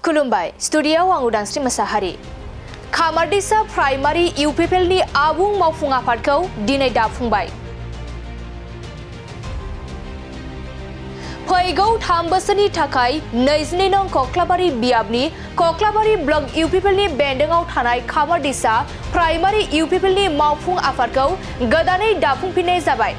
खुलुमबाय स्टुडिय'आव आं उदांस्रि मोसाहारि खामारदैसा प्राइमारि इउपिपिएलनि आबुं मावफुं आफादखौ दिनै दाफुंबाय। फैगौ 3 बोसोरनि थाखाय 22 नं कक्लाबारि बियाबनि कक्लाबारि ब्लक इउपिपिएलनि बेन्दोंआव थानाय खामारदैसा प्राइमारि इउपिपिएलनि मावफुं आफादखौ गोदानै दाफुंफिननाय जाबाय।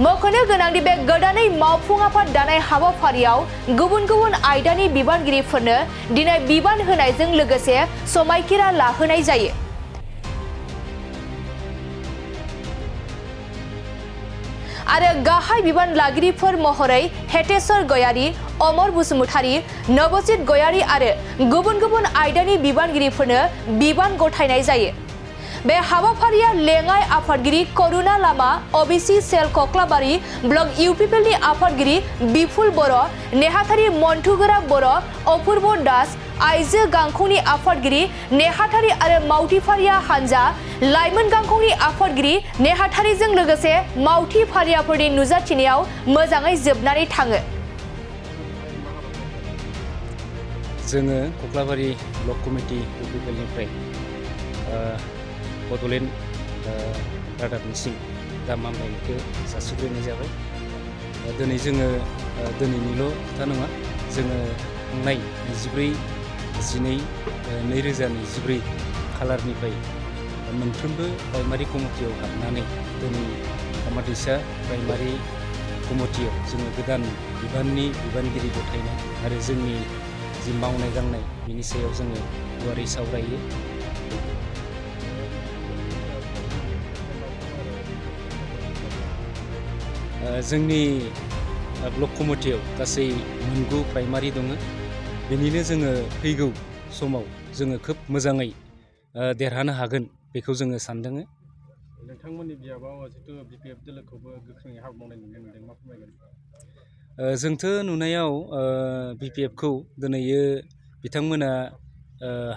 मख'नो गोनांदि बे गोदानै मावफुं आफाद दानाय हाबाफारियाव गुबुन गुबुन आयदानि बिबानगिरिफोरनो दिनै बिबान होनायजों लोगोसे समायखिरा लाहोनाय जायो। आरो गाहाय बिबान लागिरिफोर महरै हेतेश्वर गयारी, अमर बसुमतारी, नवजित गयारी आरो गुबुन गुबुन आयदानि बिबानगिरिफोरनो बिबान गथायनाय जायो। बे हाबाफारिया लेङाइ आफादगिरि करुणा लामा ओबीसी सेल कक्लाबारि ब्लक इउपिपिएलनि आफादगिरि बिपुल बर', नेहाथारि मन्टुगोरा बर', अपूर्व दास, आइजो गांखंनि आफादगिरि नेहाथारि आरो मावथिफारिया हानजा, लाइमोन गांखंनि आफादगिरि नेहाथारिजों लोगोसे मावथि फारियाफोरनि नुजाथिनायाव मोजाङै जोबनानै थाङो। जोङो कक्लाबारि ब्लक कमिटि इउपिपिएलनिफ्राय बड'लेण्ड रादाबनिसिम गाहाम हामलायनायखौ जासिग्रोनाय जाबाय। दिनै जोङो दिनैनिल' खोथा नङा, जोङो थांनाय 24/12/2024 खालारनिफ्राय मोनफ्रोमबो प्राइमारि कमिटियाव हाबनानै दिनै खामारदैसा प्राइमारि कमिटियाव जोङो गोदान बिबाननि बिबानगिरि गथायनाय आरो जोंनि जि मावनाय दांनाय बिनि सायाव जोङो गुवारै सावरायो। जोंनि ब्लक कमिटियाव गासै 9 प्राइमारि दङ। बेनिनो जोङो फैगौ समाव जोङो खोब मोजाङै देरहानो हागोन बेखौ जोङो सानदों। नोंथांमोननि बियाबाव जितु बिपिएफ दोलोखौबो गोख्रोङै हाबा मावनाय नुनो मोनदों, मा फोरमायगोन? जोंथ' नुनायाव बिपिएफखौ दिनैयो बिथांमोना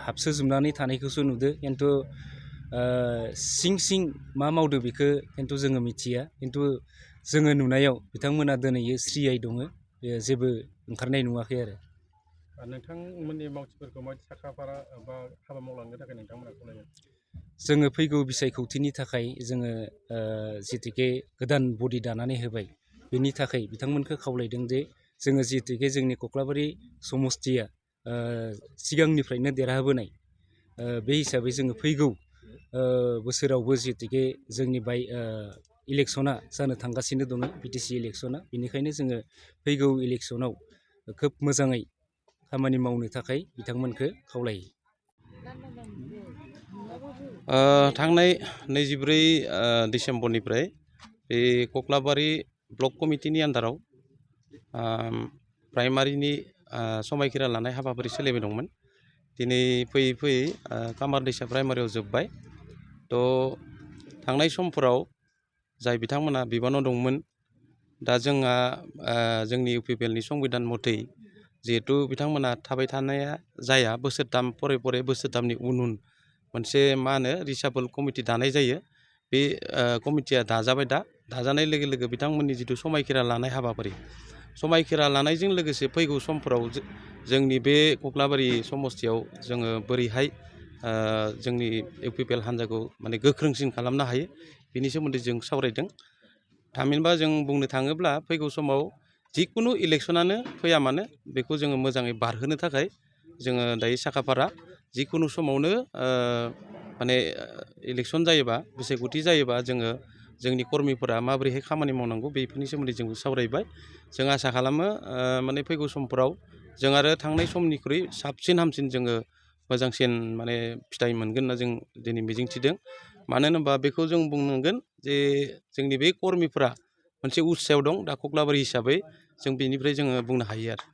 हाबसोजोबनानै थानायखौसो नुदो, खिन्थु सिं मा मावदो बेखौ खिन्थु जोङो मिथिया। खिन्थु जोङो नुनायाव बिथांमोना दिनैयो स्रियै दङ, जेबो ओंखारनाय नुवाखै आरो। नोंथांमोननि मावथिफोरखौ माबायदि साखा-फारा बा हाबा मावलांनो थाखाय नोंथांमोना खावलायगोन? जोङो फैगौ बिसायख'थिनि थाखाय जोङो जिहेतुके गोदान बडि दानानै होबाय, बेनि थाखाय बिथांमोनखौ खावलायदों जे जोङो जिहेतुके जोंनि कक्लाबारि समस्तिया सिगांनिफ्रायनो देरहाबोनाय, बे हिसाबै जोङो फैगौ बोसोरावबो जिहेतुके जोंनि बाय इलेक्सना जानो थांगासिनो दङ, बिटिसि इलेक्सना। बेनिखायनो जोङो फैगौ इलेक्सनाव खोब मोजाङै खामानि मावनो थाखाय बिथांमोनखौ खावलायो। थांनाय 24 डिसेम्बरनिफ्राय बे कक्लाबारि ब्लक कमिटिनि आन्दाराव प्राइमारिनि समायखिरा लानाय हाबाफारि सोलिबाय दंमोन। दिनै फैयै फैयै खामारदैसा प्राइमारियाव जोब्बाय। थांनाय समफोराव जाय बिथांमोना बिबानाव दंमोन, दा जोंहा जोंनि इउपिपिएलनि संबिधान मथै जिहेतु बिथांमोना थाबाय थानाया जाया, बोसोरथाम परे बोसोरथामनि उन मोनसे मा होनो रिसाफल कमिटि दानाय जायो। बे कमिटिया दाजाबाय। दाजानाय लोगो लोगो बिथांमोननि जिथु समायखिरा लानाय हाबाफारि, समायखिरा लानायजों लोगोसे फैगौ समफोराव जोंनि बे कक्लाबारि समस्तियाव जोङो बोरैहाय जोंनि इउपिपिएल हान्जाखौ माने गोख्रोंसिन खालामनो हायो, बिनि सोमोन्दै जों सावरायदों। थामहिनबा जों बुंनो थाङोब्ला फैगौ समाव जिखुनु इलेक्सनानो फैया मानो बेखौ जोङो मोजाङै बारहोनो थाखाय जोङो दायो साखा-फारा। जिखुनु समावनो माने इलेक्सन जायोबा, बिसायख'थि जायोबा जोङो जोंनि कर्मिफोरा माबोरैहाय खामानि मावनांगौ बेफोरनि सोमोन्दै जों सावरायबाय। जों आसा खालामो माने फैगौ समफोराव जों आरो थांनाय समनिख्रुइ साबसिन हामसिन जोङो मोजांसिन माने फिथाइ मोनगोन होनना जों दिनै मिजिंथिदों। मानो होनोबा बेखौ जों बुंनांगोन जे जोंनि बे कर्मिफोरा मोनसे उत्सायाव दं दा कक्लाबारि हिसाबै, जों बेनिफ्राय जोङो बुंनो हायो आरो।